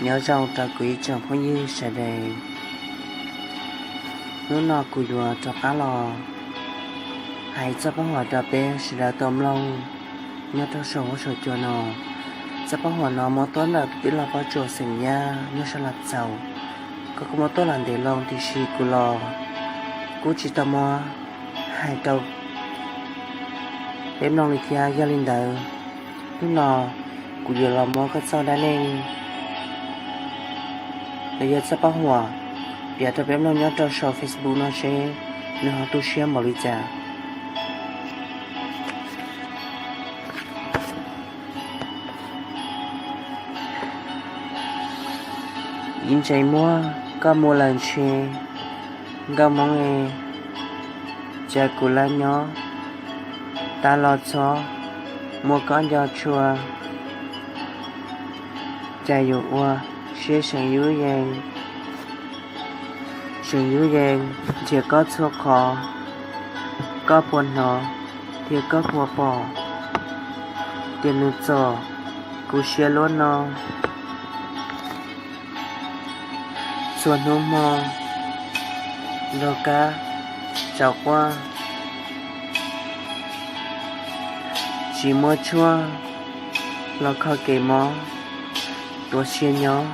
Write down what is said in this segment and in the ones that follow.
Nyob zoo rau kuv ib tsoom phooj ywg sawv daws. Hnub no kuv yuav rov qab los hais txoj paj huam rau peb sawv daws tau mloog nyob rau saum huab saum cua no. Txoj paj huam no muab tuaj ntawm tus tij laug Pob Tsuas xeem Yaj nyob sab Lav Txaus. Koj kuj muab tuaj los ntev loo tiam sis kuv los kuj tsis tau muab hais rau peb mloog li thiab. Yog li ntawd, hnub no kuv yuav los muab koj txoj dab neeg los yog txoj paj huam piav rau peb mloog nyob rau saum Facebook no seb nws ho tu siab npaum li cas. Ib ntsis muab koj mus lawm ntshe, nkauj Hmoob e, cas kuv lawv nyob tas los txhob muab koj nco tshua. Cas yuav ua siab seem yub yees, seem yub yees nrhiav koj txhua qhov, koj puas hnov thiab koj puas pom, tias nws txom kuv siab luaj no. Txhua hnub hmo nrog kab tsaus quaj, tsis muaj tshuaj los kho kev mob, tuav siab nyob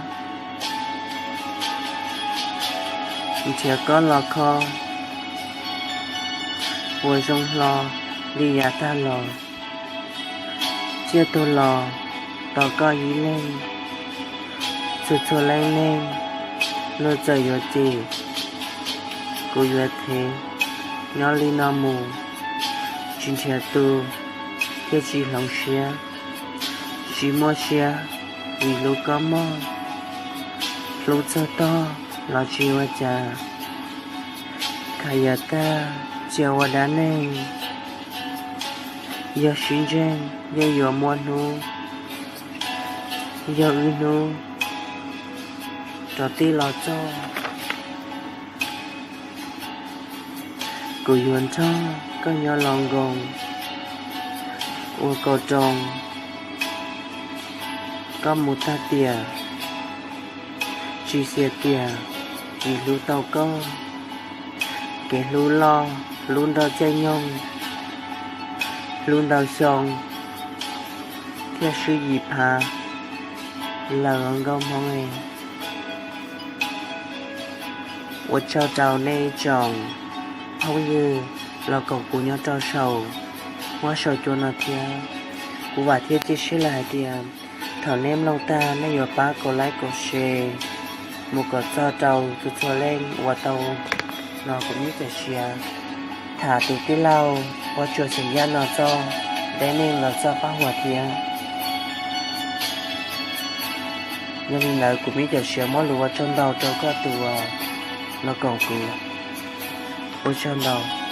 nrhiav koj los kho, puas zoo hlo li yav tag los. Tsiaj tuag los tos koj ib leeg, txhua txhua leej neeg luag txawm yuav cem, kuv yuav thev nyob li no mus, tsis nrhiav tus thiaj tsis hloov siab, tsis muaj siab vim hlub koj mog, hlub txog tog los tsis ua cas. Khas yam tag cia ua dab neeg, yog sib ntseeg yeej yuav muaj hnub, yog wb hnub rov tij los txog. Kuv yuav nrog koj nyob los nkoos, ua kaus roos koj mus tag tiam, tsis xiam tiam tsis hlub tau koj. Kev hlub loj hlub nrog caij nyoog, hlub ntau xyoo thiaj swb yim phav lawm nkauj Hmoob e. Ua tsaug rau nej tsoom phooj ywg los koom kuv nyob rau saum huab saum cua no thiab. Kuv vam thiab cia siab lawm hais tias thaum nej mloog tag nej yuav pab kaum like kaum share mus kom txog rau txhua txhua leej uas tau hnov kuv ib txoj siab tham tus tij laug Pob Tsuas xeem Yaj no txoj dab neeg los txoj paj huam thiab. Yog li ntawd kuv ib txoj siab muab lus ua tsaug ntau rau koj tus uas los koom kuv. Ua tsaug ntau.